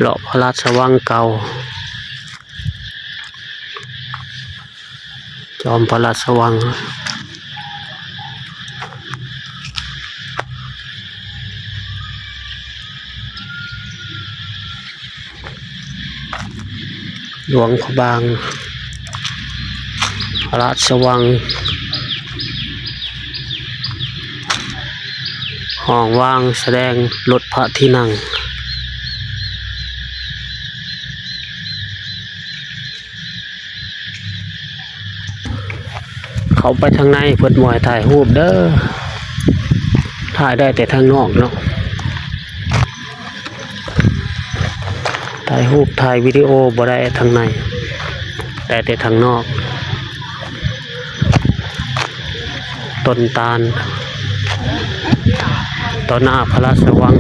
ເລາະພະລາຊະວັງເກົ່າ, ຈອມພະລາຊະວັງ, ຫຼວງພະບາງ, ພະລາຊະວັງ, ຫ້ອງວາງສະແດງລົດພະທີ່ນັ່ງ. ເຂົ້າໄປທາງໃນເພິ່ນບໍ່ໃຫ້ຖ່າຍຮູບເດີ້, ຖ່າຍໄດ້ແຕ່ທາງນອກເນາະ. ຖ່າຍຮູບຖ່າຍວິດີໂອບໍ່ໄດ້ທາງໃນ, ໄດ້ແຕ່ທາງນອກ. ຕົ້ນຕານຕໍ່ໜ້າພະລາຊະວັງ,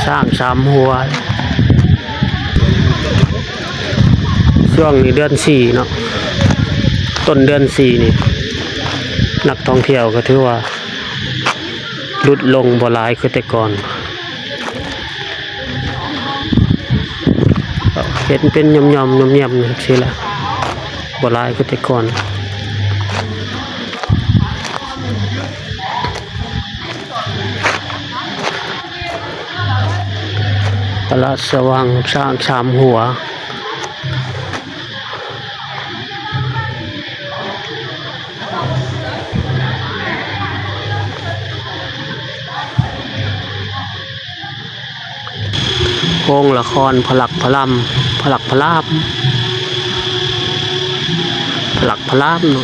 ຊ້າງສາມຫົວ. ຊ່ວງນີ້ເດືອນສີ່ເນາະ, ຕົ້ນເດືອນສີ່ນີ້ ນັກທ່ອງທ່ຽວກໍຖືວ່າ ຫຼຸດລົງ ບໍ່ຫຼາຍຄືແຕ່ກ່ອນ, ເຫັນເປັນຫຍ່ອມໆ ຫຍ່ອມໆ ຈັ່ງຊີ້ລະ, ບໍ່ຫຼາຍຄືແຕ່ກ່ອນ. ພະລາຊະວັງ ຊ້າງສາມຫົວ. ໂຮງລະຄອນພະລັກພະລຳ ພະລັກພະລາມ ພະລັກພະລາມເນາະ.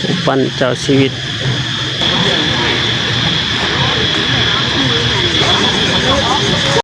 ຮູບປັ້ນເຈົ້າຊີວິດ